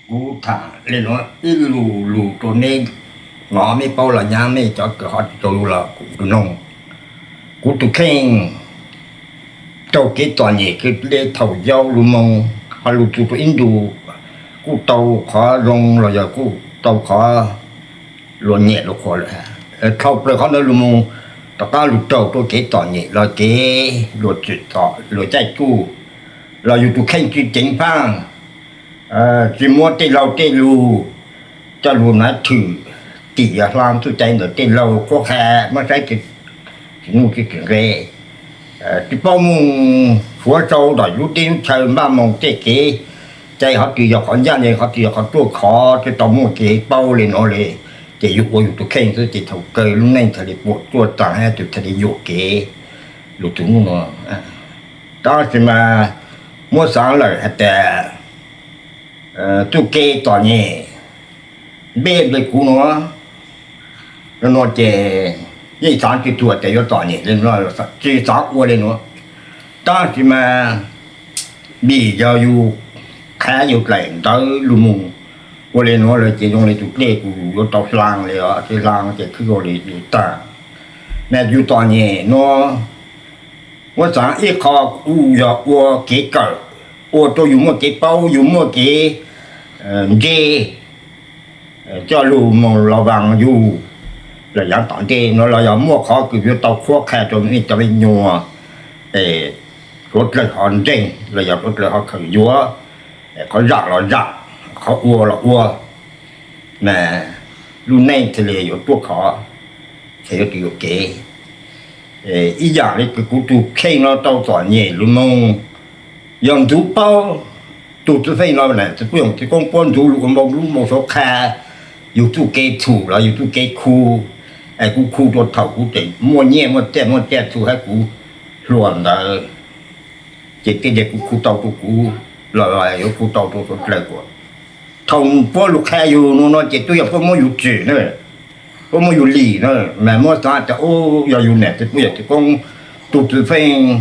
Kuv tham li no ib lus lus rau nej, no mej paub los nyab, mej cov kws ho tsis tau lug los kuv noog. Kuv tus kheej raug kev txom nyem kws le thaum yau lug moog, ho lug txug rua ib ntus kuj tau qhov zoo los yog kuj tau qhov luas nyem luas qhuas lawm. Dhau plaws qhov ntawd lug moog, tom qab lug raug rua kev txom nyem los kev luas txim txom luas caij txuj, los yug tus kheej tsi ceev phaaj, tsi muab tej laug tej lug coj lug nav thwm, tim yog hla txuj cai ntawm tej laug qhuab qha, muab saib tsi nuj tsi tsis nqe, tsi paub moog suav sau tom lub teb lub chaw npaj moog tej kev cai, qhov twg yog qhov ncaj ncees, qhov twg yog qhov ruaj khov, tsi tau muaj kev paub le nuav le. Ces yug ua yug tus kheej xwb, ces thaum kawg lub neej txhad le puam tsuaj taag hab tug txhad le yuam kev lug txug nub nuav. Tab sis mas muab xaav lawm has tas txuj kev txom nyem npe le kuv nuav, nuav ces yeej xaav tsi tuag tas yuav txom nyem le nuav, tsi xaav ua le nuav. Tab sis mas vim yog yug qha yug dlaim ntawv lug moog ua le nuav lawm ces zoo le tug dlej kws yuav tau hlaa le, tsi hlaa ces khwb zoo le yug taag. Mas yug txom nyem nuav, muab xaav ib qho kuj yog ua kev kawm, ua rau yug muaj kev paub, yug muaj kev ntse, coj lug moog los vaas yug los yaav tom ntej nuav, los yog muaj qhov kws yuav tau qhuab qha rau mej cov me nyuam, es suav dlawg ho ntseeg los yog suav dlawg ho khaws yuav, qhov zaam los zaam, qhov ua los ua, mas lub neej thiaj li yuav ruaj khov, thiaj yuav tsis yuam kev. Ib yaam le kws kuv tug kheej no tau txom nyem lug moog, yog ntxuv paub tug txiv feej no na, txiv pub yog txiv koob puab ntxuv lug ua npau lub npau suav qha yug txuj kev txhum los yug txuj kev khu, es kuv khu rua thaum kuv tseem muaj nyiaj muaj txiaj muaj tsiaj txhu hab kuv hluas ntawd, ces tej zaum kuv khu tau rua kuv los yuav khu tau rua suav dlawg kuas thaum puab lug qha yug nuav no ces twb yog puab muab yug tsim na, puab muab yug lim na, mas muab xaav tas yog yug nam txiv pub yog txiv koob tug txiv feej,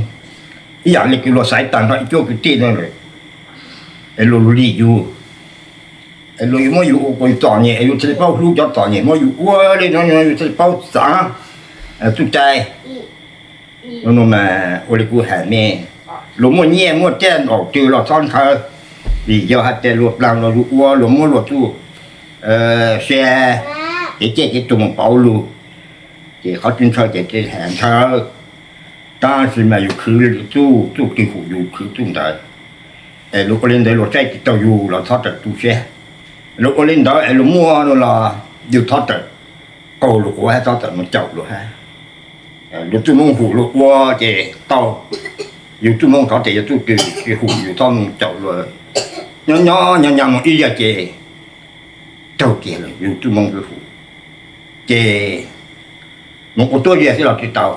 ib yaam le kws luas xaiv taag nrho ib cuab kwv tij na, es luas lug lim yug, es luas yuav muab yug ua kuas yug txom nyem, es yug txhaj le paub hlub cov txom nyem, muab yug ua le nuav yug txhaj le paub xaav txuj cai. Nuav mas ua le kuv has mej, luas muaj nyiaj muaj txiaj npaum twg los txhob ntshaw, vim yog has tas luas dlaag los yug ua, luas muab luas txuj sia, kev caj kev tuag moog pauv lug, ces qhov tsi ntshaw ces tsi has ntshaw. Tab sis mas yug khwv txuj, txuj twg hum yug khwv txuj ntawd, es luas ua le ntawd luas saib tsi taug yug los txhob rawm tu siab, luas ua le ntawd es luas muaj nuav los yug txhob rawm qaug luas quav hab txhob rawm moog caum luas hab. Luas txuj moog hum luas ua ces tau, yug txuj moog thov tes yog txuj twg tsi hum yug txhob moog caum luas, nyob nyob nyob nyob moog ib yam ces raug kiag lawm yug txuj moog hum, ces moog ua tuab ziag xwb los tsi tau.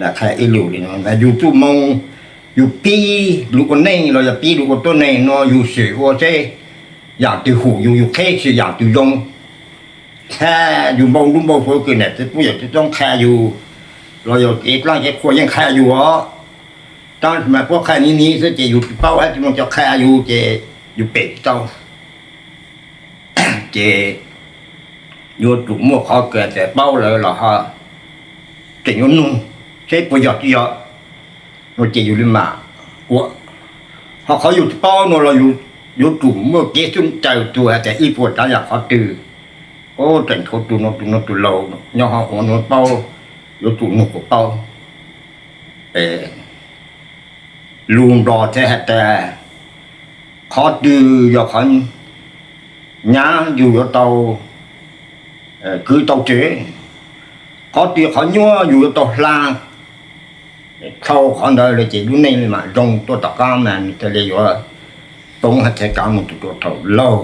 Qha ib lus li no, yug txuj moog, yug pib lug ua neej los yog pib lug ua tuab neeg nuav yug sim ua seb yaam twg hum yug, yug qheb sim yaam twg zoo. Qha yug npau lub npau suav kws nam txiv pub yawm txiv txoob qha yug, los yog kev dlaab kev qhua yeej qha yug os. Tab sis mas puab qha niv niv xwb ces yug tsi paub hab tsi muaj cov qha yug ces yug pem tsi tau. Ces yuav tsum muaj qhov kws txawm paub lawm los ho tseem yuav nug seb puas yog tsi yog, no ces yug li mam ua. Ho qhov yug tsi paub nuav los yuav tsum muaj kev xub ncaws tug has tas ib puas tsav yam qhov twg, tseem tshuav tug nuav tug nuav tug laug nyob hov ua nuav paub, yuav tsum nug kuas paub. Lug nplog txhad has tas qhov twg yog qhov nyav yug yuav tau kwv tau tsev, qhov twg qhov nyuaj yug yuav tau hla. Dhau qhov ntawd lawm ces lub neej mam zoo tuaj tom qab mas nws thiaj li yuav poob hab txhais kaav moog txug rua thaum laug.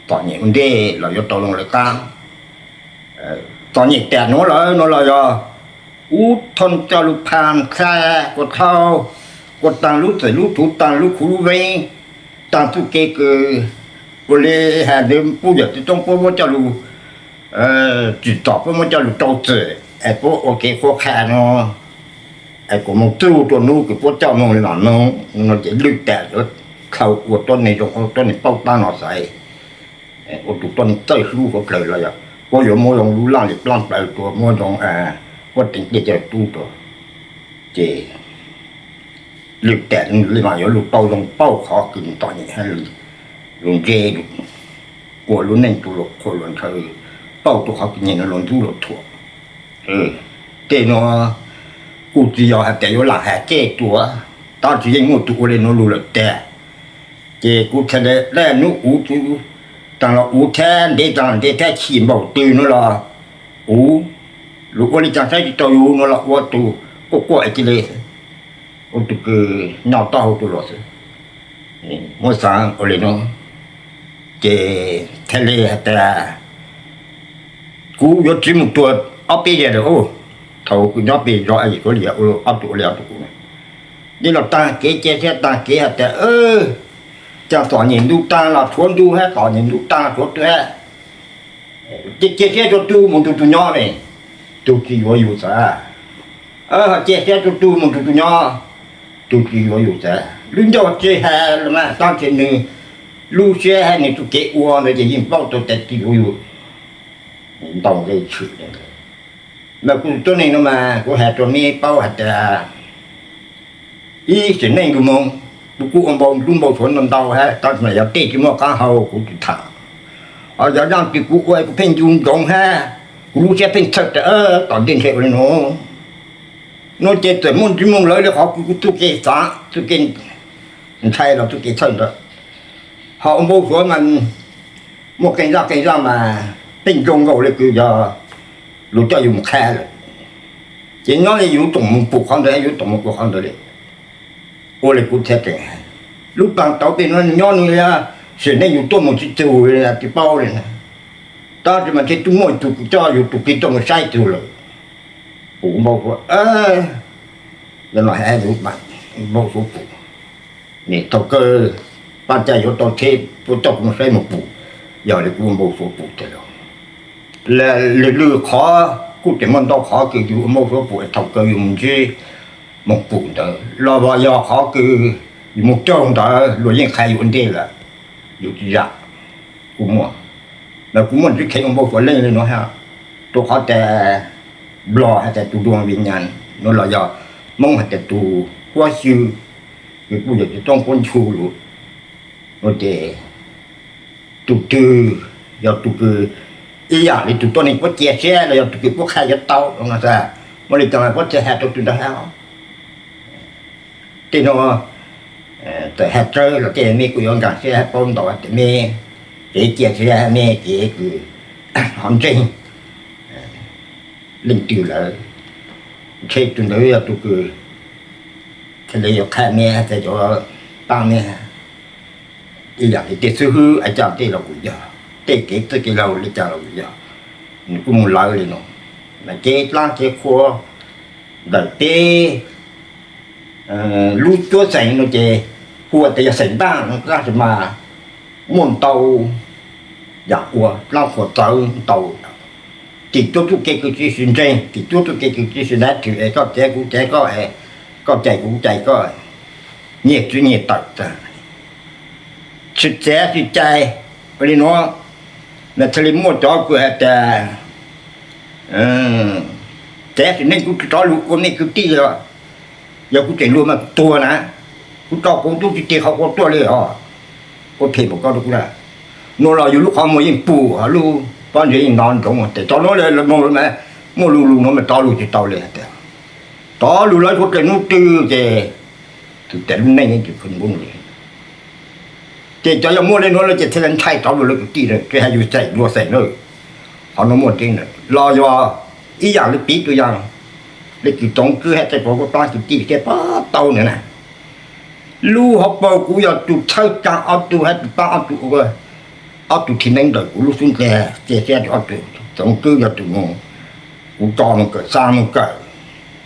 Txom nyem ua ntej los yuav tau zoo lawv qab. Txom nyem tas nuav lawm no los yog ub thoob coj lug pha qha kuas dhau, kuas taag lub txim lub thuv, taag lub khuv lub veeb, taag txuj kev kws ua le has ntawd pub yawm txiv txoob puab muab coj lug tsim txom, puab muab coj lug rau txim es puab ua kev qhuab qha no es kuas moog txug rua nub kws puab coj moog li mam moog no ces lwj tas yuav thaum ua tuab neeg zoo, ua tuab neeg paub tab no xaiv, ua tus tuab neeg txawj hlub suav dlawg los yog puab yuav muab zoo lub laj li plaab plawv rua, muab zoo puab teev dlej cawv tub rua, ces lwm tais li mas yuav lug tau zoo paub qhov kws tom nyem hab lug ntse, ua lub neej tu luas qhua luas ntshaw, paub tug qhov kws nyem no luas ntxub luas thuam. Tej nuav kuj tsi yog has tas yuav lam has caj dua, tab sis yeej muaj tug ua le nuav lug lawm tag. Ces kuv txhais le dab nub uv txwv taag los uv thab, ntev taag los ntev thab, chim npaum twg nuav los uv, lug ua le caag saib tsi tau yug nuav los ua tug quaj quaj cia le, ua tug kws nyob taub hau rua luas xwb. Muab xaav ua le nuav, ces txhais le has tas kuv yuav tsi moog tuag ob peb zag lawm. Thaum kuv nyob peg zog Yexus Suav Lias, ob tug ua le ob tug kuv, nej los taag kev cia siab, taag kev has tas caag tom nyem ntu taag los tshuav ntu hab, tom nyem ntu taag los tshuav ntu hab. Ces cia siab rua tug moog nrug tug nyob ne, tug tsi yuav yug xaav. Ho cia siab rua tug moog nrug tug nyob, tug tsi yuav yug xaav. Lub ncauj tsi has los mas tab sis nwg lub siab hab nwg tug kev ua ntawd ces yeej paub tau tas tsi yuav yug. Ntau nqe tshwm le ntawd. Mas kuv tuab neeg no mas kuv has rua nej paub has tas ib sim neej lug moog, kuv kuj ua npau lub npau suav ntau ntau hab, tab sis mas yog tej tsi muaj qaab hau kuv tsi tham. Ho yog zaaj twg kuv ua kuv pheej ncu ntsoov hab kuv lub siab pheej txhawj tas tom ntej ntshe ua le nuav, nuav ces txawm muaj ntsis moog lawv le qhov kuv txuj kev xaav, txuj kev ntshai los txuj kev txhawj ntawd. Ho ua npau suav mas muaj qee zaj qee zaj mas pheej zoo nkaus le kws yog luag coj yug moog qha lawm, ces nyob le yug tsoom moog pum qhov ntawd, yug tsoom moog ua qhov ntawd le. Ua le kuv txhais tseem has, lub taag tauv peg nuav nyob nwg sim neej yug tuaj moog tsi txug le tsi paub le na. Tab sis mas ntshe tub muaj tug kws coj yug tug kws tuaj moog saib txug lawm. Kuv npau suav, yog no has npau suav pum, thaum kawg paab cai yuav tau tsheb puab coj kuv moog saib moog pum, yog le kuv ua npau suav pum tas lawm. Lwm lwm qhov kuj tseem muaj ntau qhov kws yug ua npau suav pum es thaum kawg yug moog ntsib moog pum ntawd los yog qhov kws yug moog raug ntawd luag yeej qha yug ua ntej lawm, yug tsi zam. Kuj muaj, mas kuv muaj ntsib kheev ua npau suav leej le nuav hab, rua qhov tas Nplog has tas tus dua vim nyas nuav los yog Moob has tas tus huab xyw, kws kuj yog tsi toob puab nchu lug, nuav ces tug twg yog tug kws ib yaam le tug tuab neeg puab cia siab los yog tug kws puab qha yuav tau no, muaj le caag puab txhaj has rua tug ntawd hab. Tej nuav txawm has tsawg los tej mej kuj yuav nkaag siab hab paub ntau tas mej kev cia siab hab mej kev kws ho ntseeg leej twg lawm. Ntshe tug ntawd yog tug kws txhaj le yuav qha mej, txhaj yuav paab mej. Ib yaam le tej xib hwb ua caag tej los kuj yog, tej kev txwj kev laug le caag los kuj yog, nws kuj moog lawv le nuav. Mas kev dlaab kev qhua ntawm peb lub cuab xeem no ces hu ua tas yog xeem ntaaj no tab sis mas muaj ntau yaam ua dlaab qhua txawv ntau. Tim cuab txuj kev kws tsi ntseeg, tim cuab txuj kev kws tsi nav thwm es koj txiav kuv txiav koj, koj cais kuv cais koj, nyias tswv nyias tawm tas, tsi txiav tsi cais. Ua le nuav, mas txhaj le muaj cov kws has tas txiav sim neej kuv tsi rov lug ua mej kwv tij, yog kuv tseem luag mas kuv tuag na, kuv tso kuv tub tsi tig qhov qhua tuaj le os. Ua phem npaum ko rua kuv na. Nuav los yug lub qhov muag yeej pum, lub pob ntseg yeej nov ntsoov, tes tso nuav le moog mas muaj lug lug nuav mas rov lug tsi tau le has tas, rov lug lawv suav dlawg nub twg ces tug tas lub neej yeej tsi khwv npub le. Ces cov yog muaj le nuav lawm ces txhaj le ntshai rov lug lawv kwv tij, tsi has yug xeem luag xeem na, qhov nuav muaj tseeb na. Los yog ib yaam le piv tug yaam le kws Txoov Kwb hab Txaij Pov kuj paab kwv tij siab pab tau ntawd na. Lub hauv paug kuv yog tug txhawb caag ob tug hab tug paab ob tug ua, ob tug thim neeb ntawm kuv lub xub ntiag cia siab rua ob tug. Txoov Kwb yog tug moog, kuv tso moog kawm, xa moog kawm,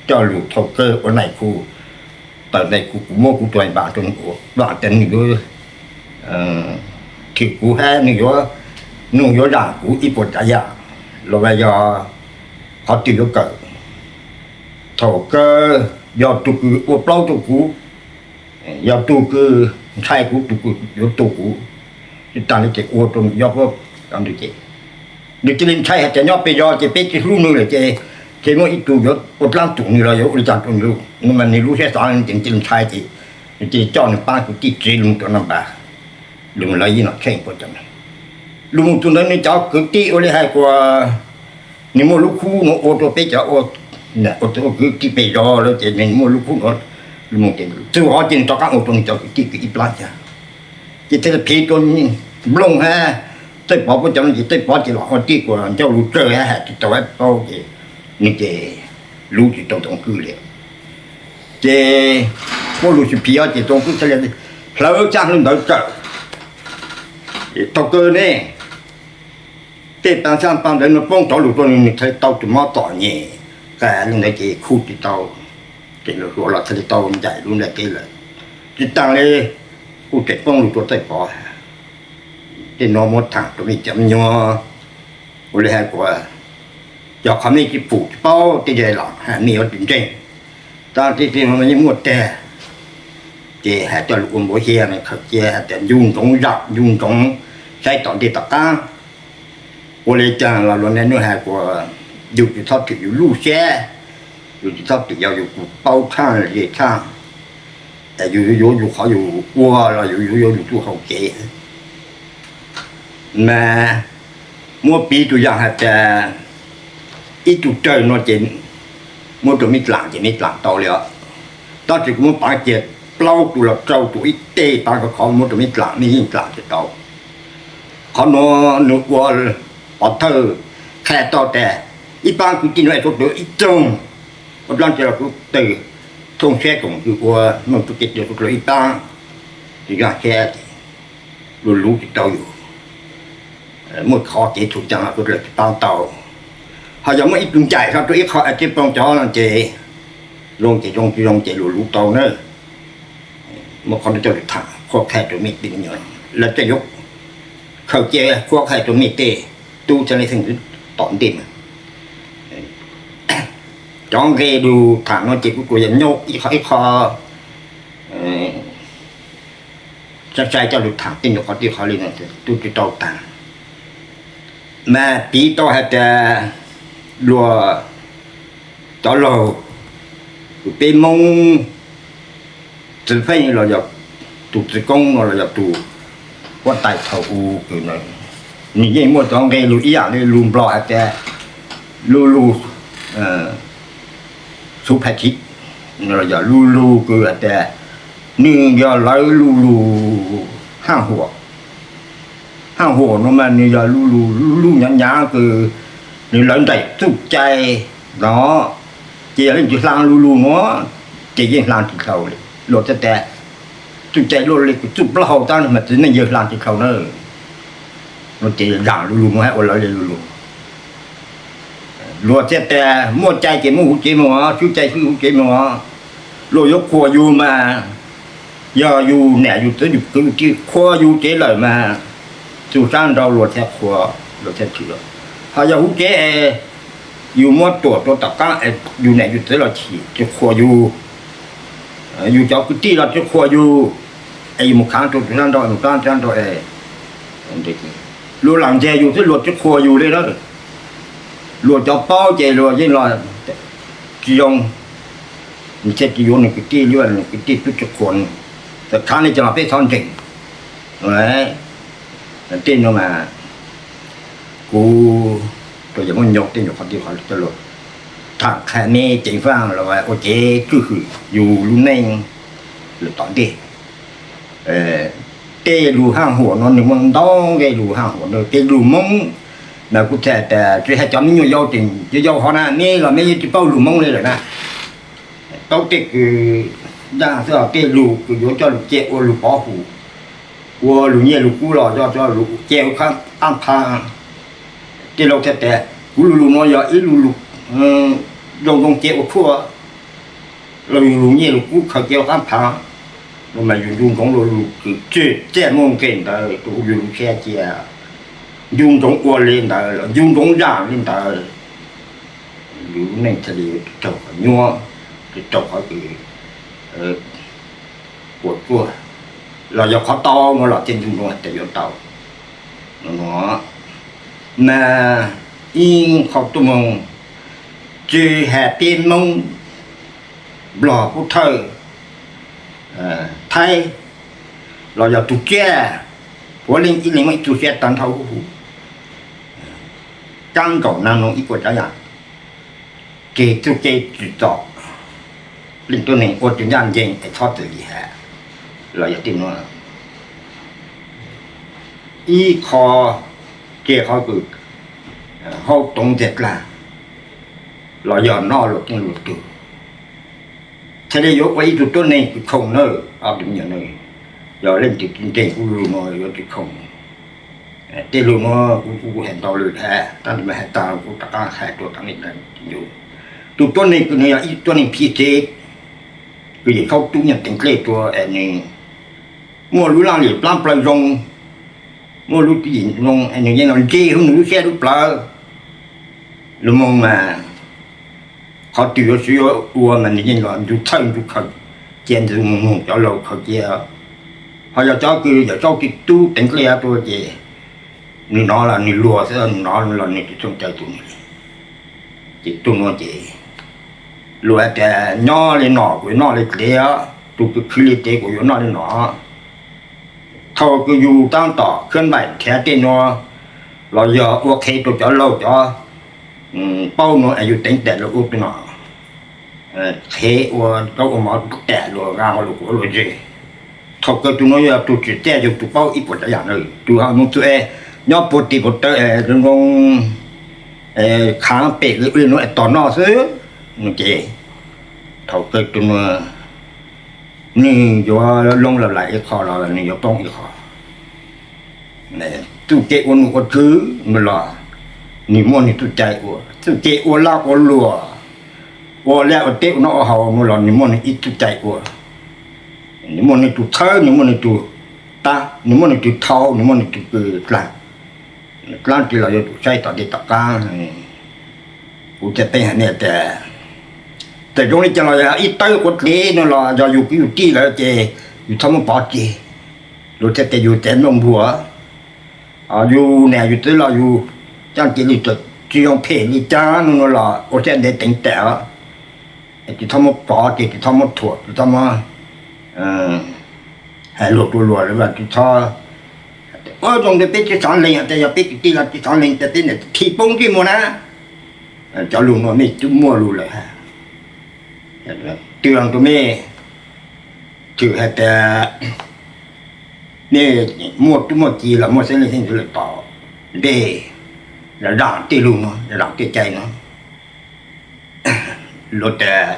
coj lug thau kawg ua nais khu, tawm nais khu, kuv muab kuv tug npaam rua nws ua, vaam tas nws yuav thim kuv hab nws yuav, nws yuav zaam kuv ib puas tsav yaam los yog qhov twg yuav kawm. Thaum kawg yog tug kws ua plaub rua kuv, yog tug kws ntshai kuv tus kwv yuav tu kuv. Tsis tas li ces ua rau nws yob puab, ces nws cia li ntshai hais tias nyob pem zos ces peb tsis hlub nws lawm ces, ces muaj ib tug yuav ua dlaab tum nws los yuav ua li cas rau nws, no mas nws lub siab xav ces nws cia li ntshai ces nws cia li coj nws pab kwv tij txiv lug rau Naj Npas, lug lawv yeej no tsheej puab cov, lug mus txug ntawd nws cov kwv tij ua li hais kuas nws muaj lub khub nuav ua rau peb cov ua, ua kwv tij pem zos lawm ces nws muaj lub khub nuav, lug mus ces txug hov ces nws rov qaab ua rau nws cov kwv tij kws ib plab cag, ces thiaj li phiv rau Nplooj hab Txawj Pov puab cov no ces Txawj Pov ces los ua tij kuas ncauj lug tsawg hab has tsis tau hab paub ces nws ces lub tsis tau Txoov Kwj li. Ces puab lug sib phiv ces Txoov Kwj thiaj li hlawv tshaj hlawv ntawd tsawm, thaum kawg ne tej pab xab pab ntawd nws poob rov lug rau nws, nws thiaj li tau tus mob tom nyem, qas li ntawd ces khuj tsis tau, ces nws hluas los thiaj li tau ncaim lub nplaj teb lawm. Tsis taag li, kuj tseem poob lug rua Txawj Pov. Tej nuav muab thaam rua mej cov me nyuam, ua li hais kuas yog qhov mej tsis pum tsis paub tej zag los mej yuav tsis ntseeg. Tab sis tej nuav yeej muaj tag, ces has coj lug ua npav hias khaws cia has tas ncu ntsoov zaam ncu ntsoov saib tom ntej tom qaab. Ua li caag los luag neej nuav has kuas yug tsis txhob twm yug lub siab, yug tsis txhob twm yog yug kuj paub tshaaj ze tshaaj, yug yuav yug qhov yug ua los yug yuav yug txuj hau kev. Mas muab piv tug yaam has tas ib tug rawg nuav ces muab rua mej dlaam ces mej dlaam tau li os. Tab sis kuv muab paav kiag plaub tug los rau tug ib teg paav khov khov muab rua mej dlaam mej yeej dlaam tsis tau. Qhov nuav nws ua pov thawj qha tau tas ib paab kwv tij nuav es kuv dlua ib tsoog, ua dlaab tsi los kuv tawg thooj siab koom kwv ua nuj txuj kev dlua ib paab, tsis zaaj siab ces luag luv tsis tau yus. Muaj qhov kev txhum caag los kuv dlua tsis paab tau. Ho yog muaj ib tug ncaim tso rua ib qho es tib ploog cov no ces zoo ces zoo, tsis zoo ces luag luv tau na. Muaj qhov nuav coj lug tham qhuab qha rua mej tej me nyuam, lawv tej yuav khaws cia qhuab qha rua mej tej tub txhua leej xeem tom ntej mas. Cov nqe lug tham no ces kuv tsuas yog nyob ib qho ib qho sai sai coj lug tham tej nyuag qhov twg qhov li no tub tsis tau taag. Mas piv tau has tas luag cov laug, peb Moob txwv feej los yog tug txwv koob no los yog tug huab tais thaum u kws, nwg yeej muaj cov nqe lug ib yaam le lug Nplog has tas lu lug xuv phaj tiv, los yog lu lug kws has tas nwg yog lawv lu lug haaj huam. Haaj huam no mas nwg yog lu lug lu lug nyav nyav kws nwg lawv nraim txuj cai no, ces yog leej twg hlaa lu lug nuav ces yeej hlaa tsis dhau li. Luag txhaj tas txuj cai luaj li kws txuj plaub hau tab mas txiv neej yawg hlaa tsis dhau na. Ces zaam lu lug nuav hab ua lawv le lu lug. Luag txhaj tas muaj cai ces muaj huv tsev moog, swb cai swb huv tsev moog. Luag yuav qhuas yug mas yog yug nam yug txiv yug kwv yug tij qhuas yug tsev lawm mas txug sab nraud luag txhaj qhuas, luag txhaj chwv. Ho yog huv tsev es yug muab tuam rua tom qaab es yug nam yug txiv los tsis qhuas yug, yug cov kwv tij los tsis qhuas yug, es yug mus khaav rua tus sab nraud mus sab nraud es luag lam ntiag yug xwb luag tsis qhuas yug li na. Luag cov paub ces luag yeej los tsis zoo, nws thiaj tsis yuav nws kwv tij li, nws kwv tij twb tsis qhuas nws. Txawm khaav li cas los peb txhob ntseeg. Tej no mas kuv tsuas yog muab nyob tej nyuag qhov twg qhov li coj lug tham qha mej ceev faj los ua kev tswj hwm yug lub neej lawm tom ntej. Tej lug haaj huam no nwg muaj ntau nqe lug haaj huam na. Tej lug Moob mas kuv txhaj tas tsis has cov me nyuam yaus tseem yau yau hov na, mej los mej yeej tsis paub lug Moob li lawm na. Paub tej kws dlaab xwb, tej lug kws yuav coj lug cia ua lug pov hum, ua lug nyiaj lug kub los yog coj lug cia ua qab pha. Tej laug txhaj tas kuv lu lug nuav yog ib lu lug zoo zoo cia ua tshuaj, los yug lug nyiaj lug kub khaws cia ua qab pha. No mas yug ncu ntsoov lu lug kws txij txaj muaj nqe ntawd rua yug lub siab cia, ncu ntsoov ua li ntawd los ncu ntsoov zaam li ntawd, yug lub neej thiaj li tsis raug qhov nyuaj, tsis raug qhov kws puas tsuaj. los yog qhov tau no los tej ntu no hais tias yuav tau. Mas ib qho tuaj mus, tsis hais peb Hmoob, Nplog, Pub Thawj, Thaib, los yog tus tsiaj, puav leej ib leeg muaj ib tug siab tag nrho huv huv, kab nkaum nag no ib puas tsav yam, ces txuj kev tsim txom, leej tuab neeg ua tus ncaj ncees es txhob txwm lim hiam, los yog tej no ib qho, ces qhov kws haub toov ntxiag dlag, los yog noj luag tej luag tug, thiaj li yuav ua ib tug tuab neeg tsis khoom nawb. Ob tug me nyuam no, yog leej twg tsis ntseeg kuv lus no yuav tsis khoom. Tej lus no kuv, kuv hais ntau lawm hab, tab sis mas hais tag kuv rov qab hais rua tau nej yus. Tus tuab neeg kws nws yog ib tuab neeg phim tsev, kws yawm saub tub nyuag teev dlej rua es nws muaj lub laj lim plab plaws zoo, muaj lub tswv yim zoo es nws yeej los ntse hauv nws lub siab lub plawv. Lus moog mas qhov twg yuav siv yuav ua mas nws yeej los ncu txhawj ncu khaws cia ntu moog moog cov laug khaws cia. Ho yog cov kws yawm saub tub teev dlej rua ces nws nov los nws luag xwb, nws nov los nws tsis txhooj cai tus nws li. Ces tug nuav ces luag hais tias nyob li no kuv yuav noj li dlev, tus kws khwv li dlev kuv yuav noj li no. Thaum kws yus tab tom khwb npaim nrhiav tej nuav los yog ua qhev rau cov laug cov paub nuav es yus teev tam luag ua tus no, qhev ua zaub ua mov tam luag, nqa luag quav luag zes. Thaum kawg tus nuav yog tus tsim txiaj yug tus paub ib puas tsav yam na, tus ho moog txug es nyob puag tim puag taw zoo zoo, khaav pem li ua li nuav es tos noj xwb. Ces thaum kawg tus nuav nwg yuav loob lawm lais ib qho los nwg yuav poob ib qho. Txuj kev ua nuj ua tswv nuav los nwg muaj nwg txuj cai ua, txuj kev ua laj ua luam, ua liaj ua teb ua noj ua haus nuav los nwg muaj nwg ib txuj cai ua. Nwg muaj nwg tug txhawb, nwg muaj nwg tug tab, nwg muaj nwg tug thau, nwg muaj nwg tug kws dlaag. Dlaab tsi los yuav tsum saib tom ntej tom qaab. Kuv ca peb hais nej tias, txawm zoo li cas los yog ib tawb quav dlev no los yog yug kwv yug tij lawm ces yus txhob muab pov tseg. Luag thiaj tias yug tsev nplooj npuag, yug nam yug txiv los yug caaj cia li tsi zoo phem li caag no los ua siab ntev teev tam. Tsi txhob muab pov tseg, tsi txhob muab thuam, tsi txhob muab hais lus rua luag, tsi txhob ua zoo li peb tsi xaav lees, tas yog peb kwv tij los tsi xaav lees tas peb niam thim poob ntsej muag na. Cov lug nuav mej tub muaj lug lawm hab. Twb rua mej, txwm has tas mej muaj tub muaj ki los muaj xeeb leej xeeb ntxwv lawm tom ntej, zam tej lug nuav, zam tej cai nuav. Luag tas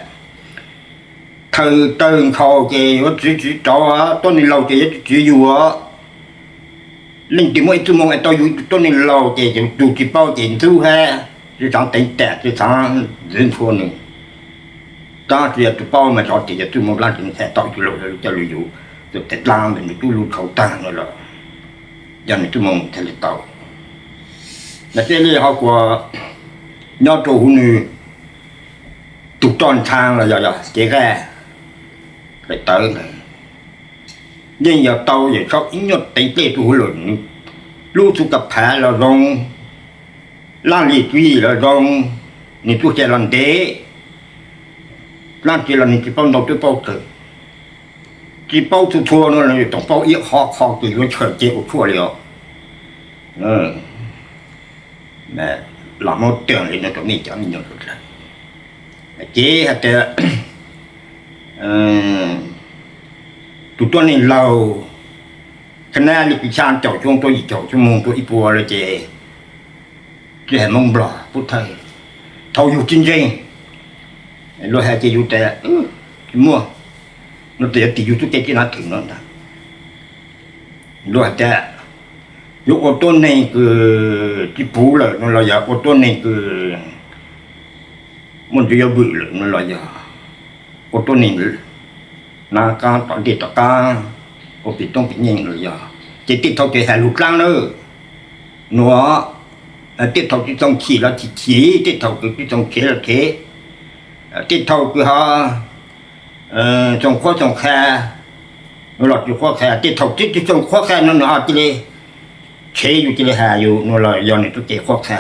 thawj tawg nkhaus ces yuav tswv tswv rauv, tuab neeg laug ces yuav tswv tswv yug. Leej twg muaj ib txuj moo es tau yug ib tug tuab neeg laug ces yug tug tsi paub ces ntxub hab tsi xaav teev tam, tsi xaav ntxwv ntxhua nws. Tab sis yog tug paub mas xyov tes yog txuj moo dlaab tsi nws txhaj tau ib tug laug coj lug yug, tug tes dlaab ntawd nws tub lug dhau taag no los yog nws txuj moo txhaj li tau. Nws thiaj li ho kuas nyob rua huv nws tug roj ntxhaa los yog, yog cev qaj, daim tawv ntawd yeej yog tau yawm saub ib nyuag teev dlej rua huv lawm, lub txuj ka phav los zoo, laj lim tswv yim los zoo, nws txuj xya los ntev, dlaab tsi los nws tsi paub ntau twb paub kawg, tsi paub txhua txhua no los yog toom paub ib qho qho kws yuav chaw ces ua tshuaj li os. Los muab tag li no rua mej cov me nyuam dlawg. Ces has tas tug tuab neeg laug, kha nab li kws xyaa caum xyoo rua yim caum xyoo moog rua ib puas lawm ces tsi has Moob Nplog Pub Thawj, thaus yug tsi ntseeg, luag has ces yug tas tsi muaj, no tas yuav tim yug txuj kev tsi nov twm no ntag. Luag has tas yuav ua tuab neeg kws tsi puv lawm no los yog ua tuab neeg kws muaj ntsis yuav vwm lawm no los yog ua tuab neeg naav qaab tom ntej tom qaab, ua pim toob pim nyeej los yog, ces tej thaum ces has lug dlaab nawb. Nuav tej thaum tsi txoos chim los chim chim, tej thaum kws tsi txoos khev los khev, tej thaum kws ho txoos qhuab txoos qha, Los tsis qhuab qhia, tej thaum tib tsis txog qhuab qhia no nws ho cia li tshev yus, cia li has yus no los yog nws txoj kev qhuab qhia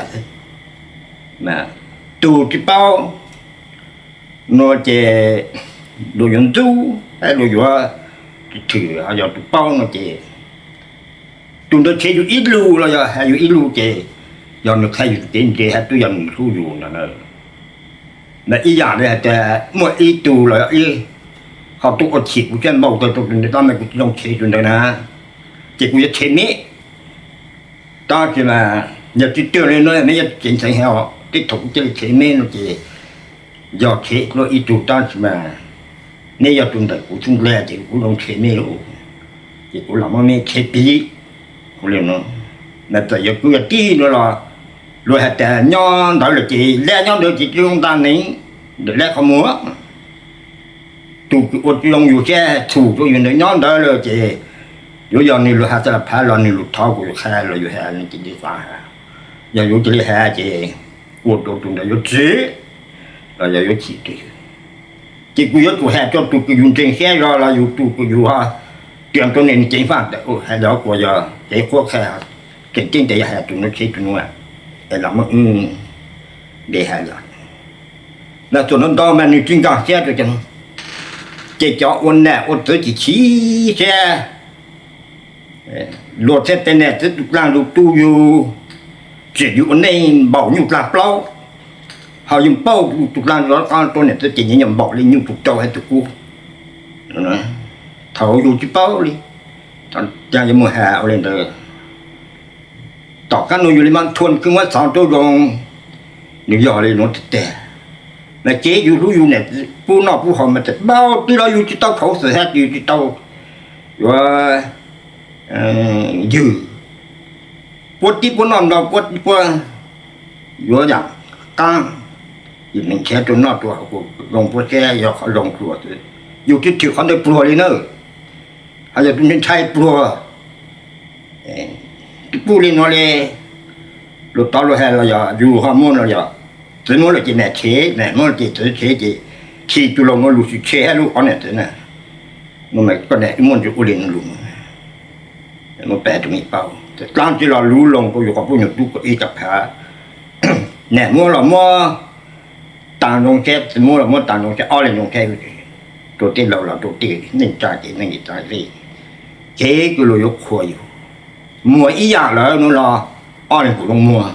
xwb. Tus tsis paub no ces luag yuav ntxub, luag yuav tsis thwm. Yog tus paub no ces tus ntawd tshev yus ib lus los yog has yus ib lus ces yog nws qhia yus tus kev ntse hab twb yog nws hlub yus ntag na. Mas ib yam li hais tias muaj ib tug los yog ib qho tuaj ua chim kuv siab npaum tag rau tus ntawd tab mas kuv tsis zoo tshev tus ntawd na, ces kuv yuav tshev me. Tab sis mas yog tsis twg li no neb yuav tsis ntxhais hais, tej thaum kuv cia li tshev me no ces yog tshev dua ib tug tab sis mas neb yog tus ntawm kuv xub ntiag ces kuv zoo tshev me lawm, ces kuv los muab neb tshev pib. Ua li no, mas txawm yog kuv yog tij no los luag hais tias nyob ntawd lawm ces lab nyob ntawd ces tsis zoo nta neev ntawm lab qhov muag. Tus kws ua tsis zoo yus siab txhum rau yus ntawd nyob ntawd lawm ces yuav yog nws lus has tas las phav los nws lus thov kuv yuav qha los yus has li ces li xav has. Yog yuav cia li has ces ua rau tus ntawd yuav txwv los yog yuav chim rau yus. Ces kuv yuav tsum has rau tus kws yus ntseeg siab zog los yus tus kws yus tias rau nws ceev faj tas has los kuas yog kev qhuab qhia, tseem ceeb tias yog has tus no tshev tus no es los muab wb nte has los. Los txuas ntau ntau mas nws tsis nkag siab rau cov, ces cov ua nam ua txwv chim chim siab, luag thiaj tias nam txwv tus dlaag lug tu yug, tsim yug ua neej npaum nyuj dlaag plaub, ho yug pauj tus dlaag lug rau nam txwv ces nyias nyuam npaum li nyuj tus rau hab tus kub. Thaum yug tsis paub li, yuav mus has ua li ntawd. Tom qab no yus li mas thua kws muab xov rau zoo, nws yog li nuav tiag tiag. Mas ces yus hlub yus nam txwv pub noj pub haus mas txawm npaum twg los yus tsis tau khuv xim hab yus tsis tau yuav ywg, puab tib puab noj ntau puab tib puab yuav yaam qaab, yus meem nrhiav rua noj rua haus zoo puab sab yog qhov zoo pluag xwb. Yus tsis thwm qhov ntawd pluag li na. Ho yog tus ntshai pluag, tub pub li nuav li, luag tod luag has los yog yus ho muab no yog, txwv muab lawm ces nam tshev, nam muab lawm ces txwv tshev ces khi tus laug nuav lug sis tshev hab lub ob nam txwv na. Nuav mas koj nam wb muaj ntsis ua li nuav lug, muab pab rua mej paub, dlaab tsi los lug loo rua yus qhov pub nyuag tub ko ib tag phav. Nam muab los muab taag zoo sab, txwv muab los muab taag zoo sab, ob leeg zoo sab, rua tej laug los rua tej neej tsa ces neej tsa li. Ces kws luag yuav qhuas yus, muag ib yaam lawm nuav los ob leeg kuj zoo muag.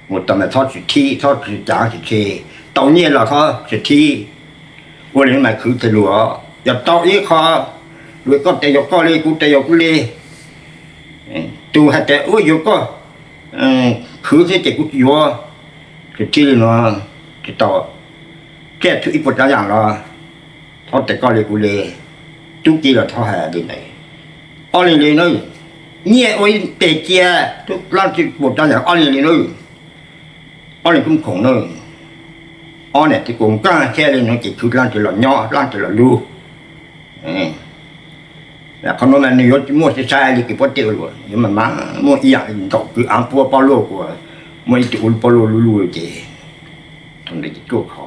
Mus tau mas txhob tsis thib, txhob tsis cav tsis tseg, tau nyiaj los txhob tsis thib. Ua li mas khwv txhia lug, yog tau ib qho, lug koj tes yuav koj li, kuv tes yuav kuv li. Tus has tas ua yuav koj, khwv xwb ces kuv tsis yuav, tsis thib li nuav, tsis tau. Tsiaj txhu ib puas tsaav yaam los txhob tes koj li kuv li, tub ki los txhob has li ntawd. Ob leeg li na, nyiaj ua ib teg cia, tub dlaab tsi puas tsaav yaam ob leeg li na. Ob leeg kuj khoom na, ob nam txwv kuj nkaag siab li no ces khwv dlaab tsi los nyob, dlaab tsi los lug. Qhov nuav mas nws yuav tsis muaj sai sai li kws puab tej ua luam, yuav mas mas muaj ib yaam ntaum kws aav puab pob luaj kuas muaj ib tug ua pob luaj luj luj ces thaum ntawd ces tuaj kho.